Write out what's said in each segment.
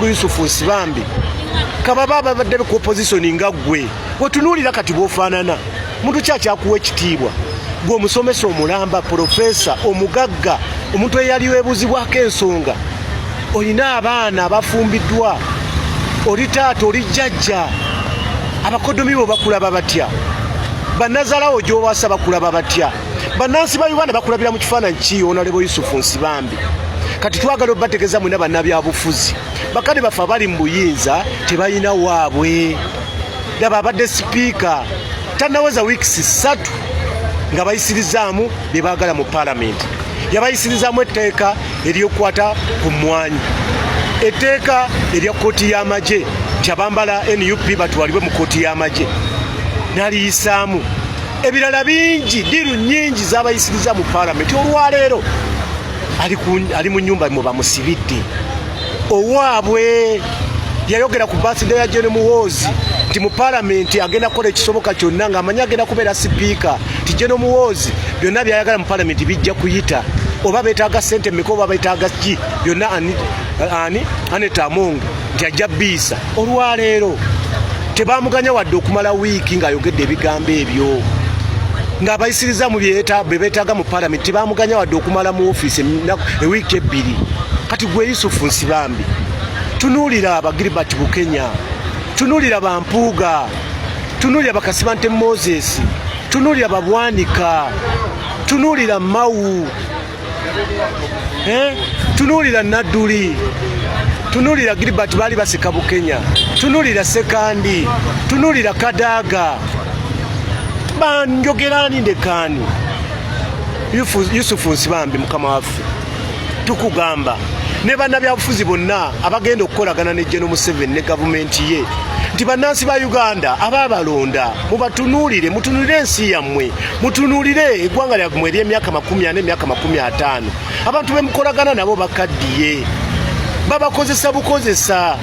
Mukulu Yusufu Nsibambi, kababa ababadde ku opposition nga ggwe wetunuulira kati bw'ofaanana, muntu ki akyakuwa ekitiibwa? Gwe omusomesa omulamba, profesa omugagga, omuntu eyali weebuuzibwako ensonga, olina abaana abafumbiddwa, oli taata, oli jjajja, abakodomi bo bakulaba batya? Bannazalawo gy'owasa bakulaba batya? Bannansi ba Uganda bakulabira mu kifaananyi ki, Honorable Yusufu Nsibambi? Kati twagala obategeeza mwena bannabyabufuzi, bakadde baffe abali mu buyinza tebalina waabwe. Laba abadde sipiika tannaweza wiikisi 3 nga bayisirizaamu bye baagala mu paalamenti. Yabayisirizaamu etteeka eryokukwata ku mmwanyi, etteeka erya kkooti y'amagye nti abambala NUP batwalibwe mu kkooti y'amagye, n'aliyisaamu ebirala bingi, deal nnyingi zabayisiriza mu paalamenti. Olwaleero ali mu nyumba mwe bamusibidde owaabwe. Yayogera ku birthday ya Gen Muhoozi nti mu paalamenti agenda kukola ekisoboka kyonna, ng'amanyi agenda kubeera sipiika, nti Gen Muhoozi byonna byayagala mu paalamenti bijja kuyita, oba beetaaga ssente mmeka, oba beetaaga ki, byonna ani Anita Among nti ajja biyisa. Olwaleero tebamuganya wadde okumala wiiki ng'ayogedde ebigambo ebyo ng'abayisiriza mu bye beetaaga mu paalamenti. Tebamuganya wadde okumala mu ofiisi ewiiki 2. Kati gwe Yusufu Nsibambi, tunuulira aba Gilbert Bukenya, tunuulira Bampuuga, tunuulira Bakasibante Moses, tunuulira Babwanika, tunuulira Mawu, eh? Tunuulira Nadduli, tunuulira Gilbert baali baseka Bukenya, tunuulira Sekandi, tunuulira Kadaaga, banjogerani ndekaani. Yusufu Nsibambi, mukama waffe, tukugamba ne bannabyabufuzi bonna abagenda okukolagana ne Gen Museveni ne gavumenti ye nti bannansi ba Uganda abaabalonda mubatunuulire, mutunuulire ensi yammwe, mutunuulire eggwanga lyammwe ery'emyaka 40, emyaka 50. Abantu bemukolagana nabo bakaddiye, babakozesa bukozesa,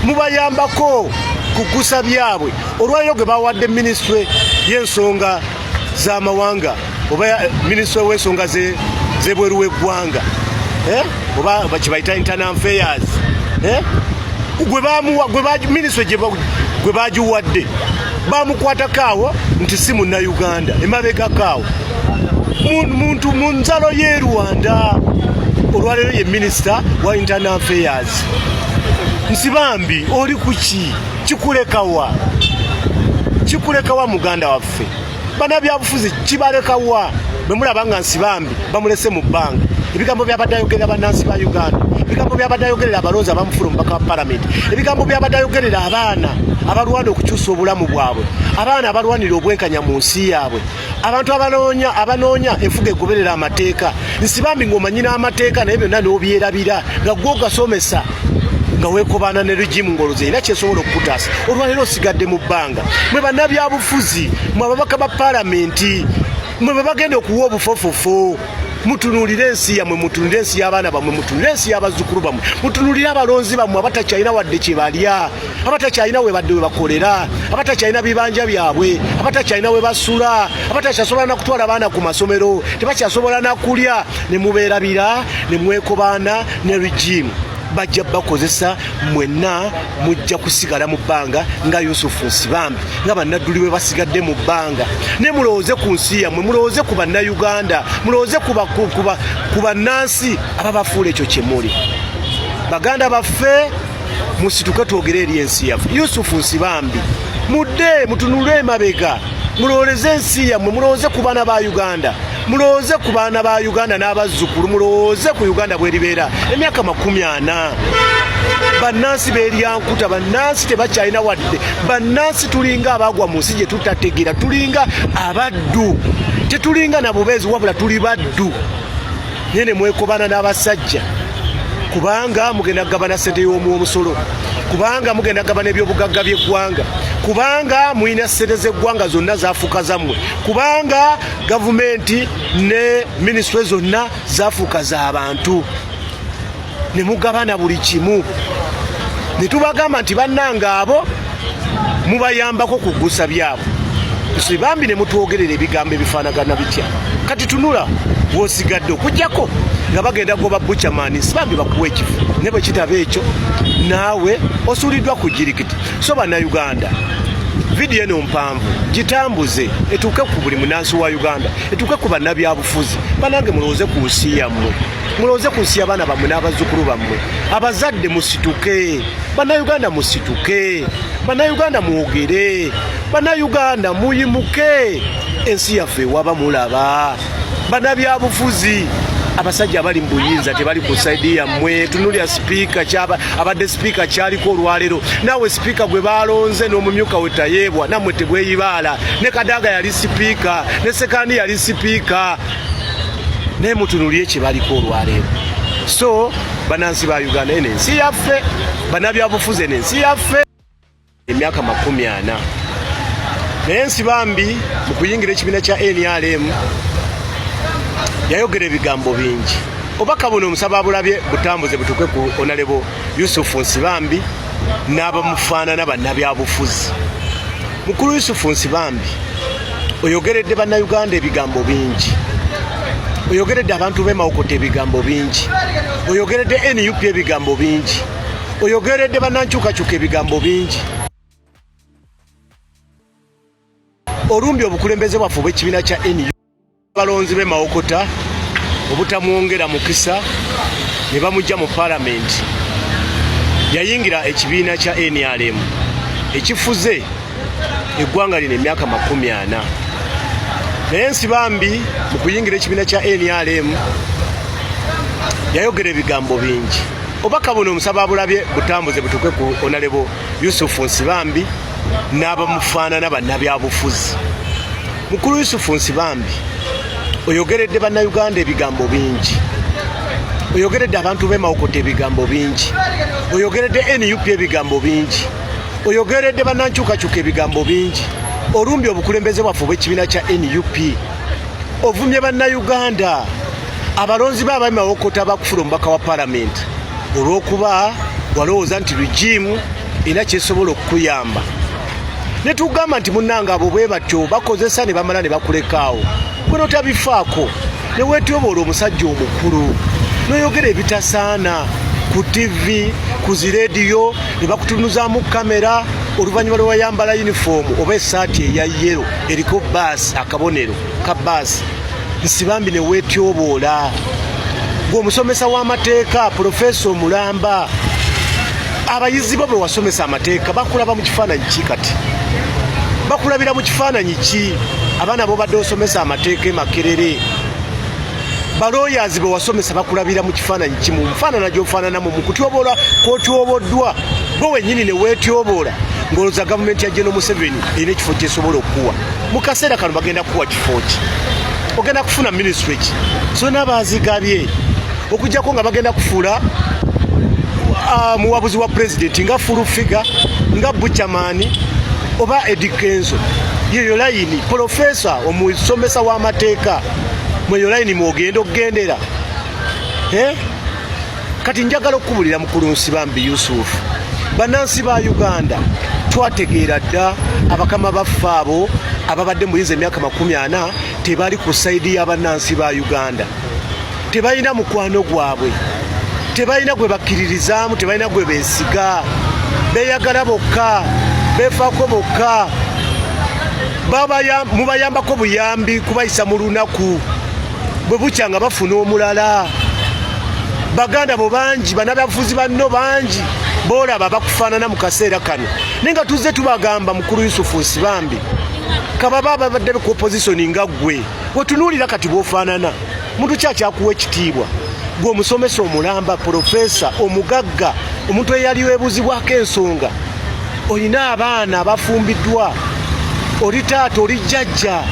mubayambako kugusa byabwe. Olwaliro gwe bawadde minisitule y'ensonga z'amawanga oba minisitule w'ensonga z'ebweru w'eggwanga, eh? Oba kibayita internal affairs, eh? Gwe bamuwa, minisitule gwe bagiwadde bamukwatako awo nti si Munnayuganda, emabegako awo muntu mu nzalo y'e Rwanda. Olwaleero ye minisita wa internal affairs. Nsibambi, oli kuki? Kikulekawa? Kikulekawa, muganda waffe? Bannabyabufuzi kibalekawa bwe mulaba nga Nsibambi bamulese mu bbanga? Ebigambo byabadde ayogerera bannansi ba Uganda, ebigambo byabadde ayogerera abalonzi abamufula omubaka wa palamenti, ebigambo byabadde ayogerera abaana abalwana okukyusa obulamu bwabwe, abaana abalwanira obwenkanya mu nsi yaabwe, abantu abanoonya enfuga egoberera amateeka. Nsibambi, ng'omanyi n'amateeka, naye byonna n'obyerabira nga gwe ogasomesa, nga weekobaana ne regime ng'olowooza erina kyesobola okukutaasa. Olwaleero osigadde mu bbanga. Mwe bannabyabufuzi, mwe ababaka ba paalamenti, mwe bwe bagenda okuwa obufofofo, mutunuulire ensi yammwe, mutunuulire ensi y'abaana bammwe, mutunuulire ensi y'abazzukulu bammwe, mutunuulire abalonzi bammwe abatakyalina wadde kye balya, abatakyalina we badde we bakolera, abatakyalina bibanja byabwe, abatakyalina we basula, abatakyasobola na kutwala baana ku masomero, tebakyasobola na kulya, ne mubeerabira ne mwekobaana ne regime. Bajja bakozesa mwenna, mujja kusigala mu bbanga nga Yusufu Nsibambi, nga Bannadduli bwe basigadde mu bbanga. Ne mulowooze ku nsi yammwe, mulowooze ku Bannayuganda, mulowooze ku bannansi ababafuula ekyo kye muli. Baganda baffe, musituke twogere eri ensi yaffe. Yusufu Nsibambi, mudde mutunule emabega, mulowoleze ensi yammwe, mulowooze ku baana ba Uganda, mulowooze ku baana ba Uganda n'abazzukulu, mulowooze ku Uganda bweribeera emyaka 40. Bannansi beeryankuta, bannansi tebakyalina wadde, bannansi tulinga abagwa mu nsi gye tutategeera, tulinga abaddu, tetulinga na bubeezi wabula tuli baddu. Naye ne mwekobana n'abasajja kubanga mugenda kugabana ssente y'omuwomusolo, kubanga mugenda kugabana ebyobugagga by'eggwanga, kubanga mulina ssente z'eggwanga zonna zafuuka zammwe, kubanga gavumenti ne minisitule zonna zafuuka z'abantu, ne mugabana buli kimu. Ne tubagamba nti bannanga abo mubayambako kugusa byabwe. Nsibambi, ne mutwogerera ebigambo ebifaanagana bitya? Kati tunula wosigadde okujjako nga bagenda goba Buchaman Nsibambi bakuwa ekifo, ne bwe kitaba ekyo naawe osuuliddwa ku jirikiti. So bannayuganda, vidiyo eno mpanvu, gitambuze etuuke ku buli munansi wa Uganda, etuuke ku bannabyabufuzi. Banange, mulowooze ku nsi yammwe, mulowooze ku nsi y'abaana bammwe n'abazzukulu bammwe. Abazadde musituke, bannayuganda musituke, bannayuganda mwogere, bannayuganda muyimuke, ensi yaffe ewaba. Mulaba bannabyabufuzi, abasajja abali mu buyinza tebali ku side yammwe. Tunulya sipiika, abadde sipiika kyaliko olwaleero, naawe sipiika gwe balonze n'omumyuka we Tayeebwa, nammwe tebweyibaala. Ne Kadaga yali sipiika, ne Sekandi yali sipiika, naye mutunulye kye baliko olwaleero. So bannansi ba Uganda, eno ensi yaffe. Bannabyabufuzi, eno ensi yaffe. Emyaka 40, naye Nsibambi mu kuyingira ekibiina kya NRM yayogera ebigambo bingi. Obubaka buno omusaba bulabye, butambuze butuuke ku Honorable Yusufu Nsibambi n'abamufaanana bannabyabufuzi. Mukulu Yusufu Nsibambi, oyogeredde bannayuganda ebigambo bingi, oyogeredde abantu b'e Mawokota ebigambo bingi, oyogeredde NUP ebigambo bingi, oyogeredde bannankyukakyuka ebigambo bingi. Olumbye obukulembeze bwaffe obw'ekibiina kya NU, balonzi b'e Mawokota obutamwongera mukisa ne bamujja mu paalamenti. Yayingira ekibiina kya NRM ekifuze eggwanga lino emyaka 40, naye Nsibambi mu kuyingira ekibiina kya NRM yayogera ebigambo bingi. Obubaka buno omusaba bulabye, butambuze butuuke ku Honorable Yusufu Nsibambi n'abamufaanana bannabyabufuzi. Mukulu Yusufu Nsibambi, oyogeredde bannayuganda ebigambo bingi, oyogeredde abantu b'e Mawokota ebigambo bingi, oyogeredde NUP ebigambo bingi, oyogeredde bannankyukakyuka ebigambo bingi. Olumbye obukulembeze bwaffe obw'ekibiina kya NUP, ovumye bannayuganda. Abalonzi be ab'e Mawokota bakufula omubaka wa paalamenti olw'okuba walowooza nti regime era kyesobola okukuyamba, ne tugamba nti munnange, abo bwe batyo bakozesa ne bamala ne bakulekaawo. Gwe notabifaako ne weetyoboola omusajja omukulu n'oyogera ebitasaana ku TV, ku zirediyo, ne bakutunuzaamu kamera oluvannyuma lwe wayambala yunifoomu oba essaati eya yellow eriko baasi, akabonero ka baasi. Nsibambi, ne weetyoboola gwe omusomesa w'amateeka, profesa omulamba. Abayizi bo be wasomesa amateeka bakulaba mu kifaananyi ki? Kati bakulabira mu kifaananyi ki abaana bobadde osomesa amateeka e Makerere? Balooyazi be wasomesa bakulabira mu kifaananyi ki, mu nfaanana gy'ofaananamu, mu kutyoboola kw'otyoboddwa gwe wennyini ne weetyoboola, ng'olowooza gavumenti ya General Museveni erina ekifo kyesobola okukuwa mu kaseera kano? Bagenda kukuwa kifo ki? Ogenda kufuna ministry ki? Zonna bazigabye, okuggyako nga bagenda kufuula muwabuzi wa pulezidenti nga Full Figure, nga Buchaman oba Eddy Kenzo. Yeyo layini, profesa omusomesa w'amateeka, mweyo layini mwogenda okugendera, eh? Kati njagala okukubulira, mukulu Nsibambi Yusufu, bannansi ba Uganda twategeera dda abakama baffe abo ababadde muyinza emyaka 40 tebali ku side y'abannansi ba Uganda. Tebalina mukwano gwabwe, tebalina gwe bakkiririzaamu, tebalina gwe beesiga. Beeyagala bokka, beefaako bokka. Mubayambako buyambi kubayisa mu lunaku, bwe bukya nga bafuna omulala. Baganda bo bangi, bannabyabufuzi banno bangi boolaba bakufaanana mu kaseera kano, naye nga tuzze tubagamba, mukulu Yusufu Nsibambi, kababa ababadde ku opposition nga ggwe wetunuulira kati bw'ofaanana, muntu kyakyakuwa ekitiibwa? Gwe omusomesa omulamba, profesa omugagga, omuntu eyali weebuuzibwako ensonga, olina abaana abafumbiddwa, oli taata, oli jjajja,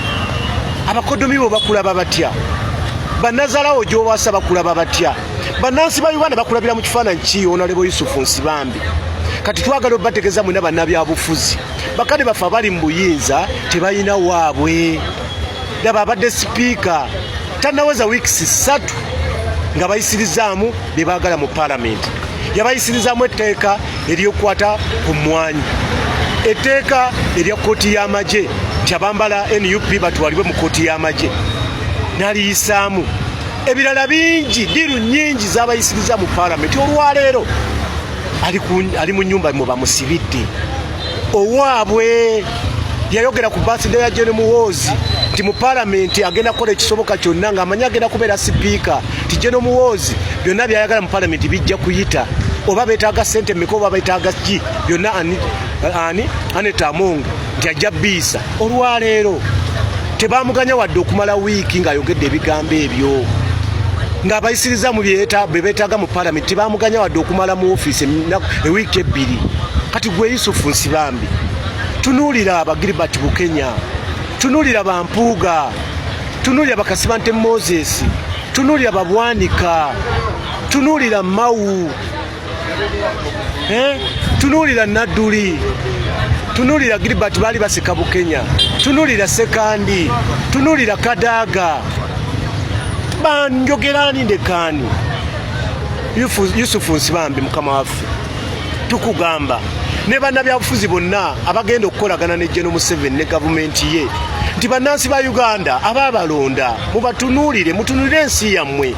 abakodomi bo bakulaba batya? Bannazalawo gy'owasa bakulaba batya? Bannansi ba Uganda bakulabira mu kifaananyi ki, Honorable Yusufu Nsibambi? Kati twagala obategeeza mwena bannabyabufuzi, bakadde baffe abali mu buyinza tebalina waabwe. Laba abadde sipiika tannaweza weeks 3 nga bayisirizaamu bye baagala mu paalamenti. Yabayisirizaamu etteeka eryokukwata ku mmwanyi, etteeka erya kkooti y'amagye nti abambala NUP batwalibwe mu kkooti y'amagye. N'aliyisaamu ebirala bingi, deal nyingi zabayisiriza mu palamenti. Olwaleero ali mu nyumba mwe bamusibidde owaabwe. Yayogera ku birthday ya Gen Muhoozi nti mu palamenti agenda kukola ekisoboka kyonna, ng'amanyi agenda kubeera sipiika, nti Gen Muhoozi byonna byayagala mu palamenti bijja kuyita, oba beetaaga sente mmeka, oba beetaaga ki, byonna ani Anita Among nti ajja biyisa. Olwaleero tebamuganya wadde okumala wiiki ng'ayogedde ebigambo ebyo, ng'abayisiriza mu bye beetaaga mu palamenti. Tebamuganya wadde okumala mu ofiisi ewiiki 2. Kati gwe Yusufu Nsibambi, tunuulira aba Gilbert Bukenya, tunuulira Bampuuga, tunuulira Bakasibante Moses, tunuulira Babwanika, tunuulira Mawu, eh? Tunuulira Nadduli, tunuulira Gilbert, baali baseka Bukenya, tunuulira Sekandi, tunuulira Kadaaga, banjogerani ndekaani. Yusufu Nsibambi, mukama waffe, tukugamba ne bannabyabufuzi bonna abagenda okukolagana ne Gen Museveni ne gavumenti ye nti bannansi ba Uganda abaabalonda mubatunuulire, mutunuulire ensi yammwe.